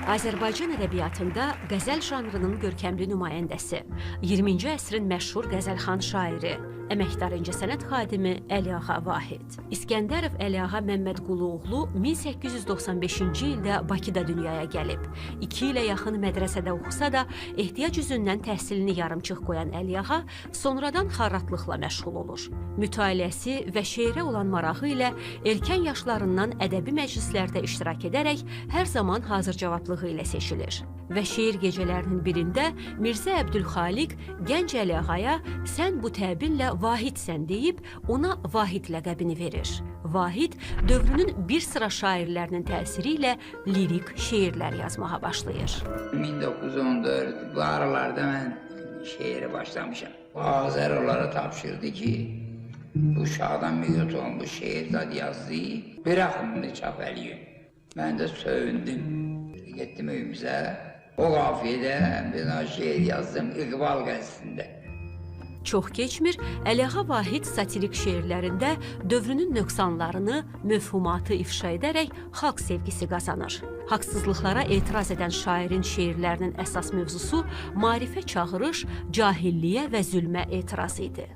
Azərbaycan ədəbiyyatında qəzəl janrının görkəmli nümayəndəsi, 20-ci əsrin məşhur qəzəlxan şairi, əməkdar incəsənət xadimi Əliağa Vahid. İskəndərov Əliağa Məmmədquluoğlu 1895-ci ildə Bakıda dünyaya gəlib. 2 ilə yaxın mədrəsədə oxusa da, ehtiyac üzündən təhsilini yarımçıq qoyan Əliağa sonradan xarratlıqla məşğul olur. Mütaliəsi və şeirə olan marağı ilə erkən yaşlarından ədəbi məclislərdə iştirak edərək hər zaman hazır cavablığı ilə seçilir. Və şeir gecələrinin birində Mirzə Əbdülxaliq gənc Əliağaya sən bu təbirlə Vahidsən deyib ona Vahid ləqəbini verir. Vahid dövrünün bir sıra şairlərinin təsiri ilə lirik şeirlər yazmağa başlayır. 1914 bu aralarda mən şeirə başlamışam. Azər onlara tapşırdı ki, bu uşaqdan müğit olmuş şeir zad yazdı, bıraxın bunu çap eləyin. Mən də sövündüm. Getdim evimizə. O qafiyədə ben o şeir yazdım İqbal qəzetində. Çox keçmir, Əliağa Vahid satirik şeirlərində dövrünün nöqsanlarını, mövhumatı ifşa edərək xalq sevgisi qazanır. Haqsızlıqlara etiraz edən şairin şeirlərinin əsas mövzusu maarifə çağırış, cahilliyə və zülmə etiraz idi.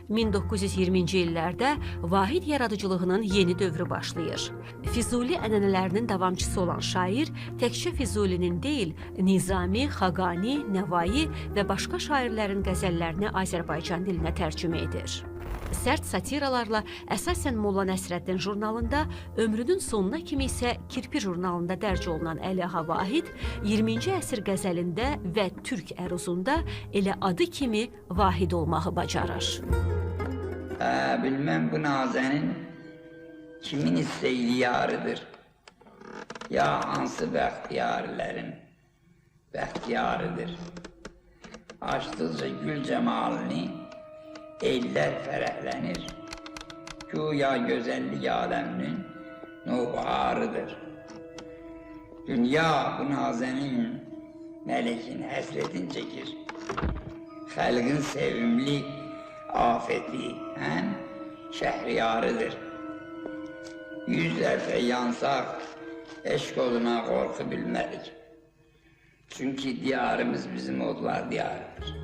1920-ci illərdə Vahid yaradıcılığının yeni dövrü başlayır. Füzuli ənənələrinin davamçısı olan şair təkcə Füzulinin deyil, Nizami, Xaqani, Nəvai və başqa şairlərin qəzəllərini Azərbaycan dilinə tərcümə edir. Sərt satiralarla əsasən Molla Nəsrəddin jurnalında, ömrünün sonuna kimi isə Kirpi jurnalında dərc olunan Əliağa Vahid 20-ci əsr qəzəlində və türk əruzunda elə adı kimi vahid olmağı bacarır. Bilmem bu nazənin kimin isteyli yarıdır, ya hansı bəxtiyarlərin bəxtiyarıdır. Açdıqca gül cəmalını ellər fərəhlənir, güya gözəllik aləminin növbaharıdır. Dünya bu nazənin mələkin həsretin çəkir, xəlqin sevimli afeti həm şəhriyarıdır. 100 dəfə yansaq, eşq oduna qorxu bilmərik. Çünki diyarımız bizim odlar diyarıdır.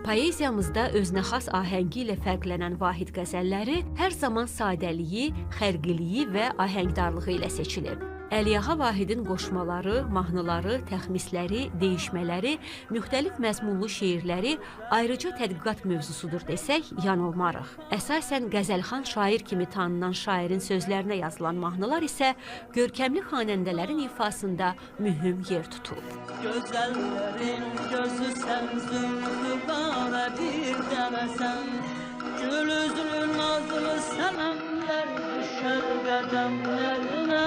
Poeziyamızda özünə xas ahəngi ilə fərqlənən Vahid qəzəlləri hər zaman sadəliyi, xərqiliyi və ahəngdarlığı ilə seçilib. Əliağa Vahidin qoşmaları, mahnıları, təxmisləri, deyişmələri, müxtəlif məzmunlu şeirləri ayrıca tədqiqat mövzusudur desək, yanılmarıq. Əsasən qəzəlxan şair kimi tanınan şairin sözlərinə yazılan mahnılar isə görkəmli xanəndələrin ifasında mühüm yer tutub. Gözəllərin gözü sən, zülfü qara bir dənəsən, gül üzlü nazlı sənəmlər düşər qədəmlərinə.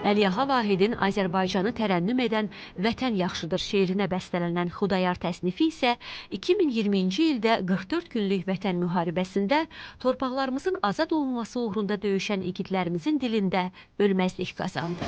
Əliağa Vahidin Azərbaycanı tərənnüm edən Vətən yaxşıdır şeirinə bəstələnən Xudayar təsnifi isə 2020-ci ildə 44 günlük vətən müharibəsində torpaqlarımızın azad olunması uğrunda döyüşən igidlərimizin dilində ölməzlik qazandı.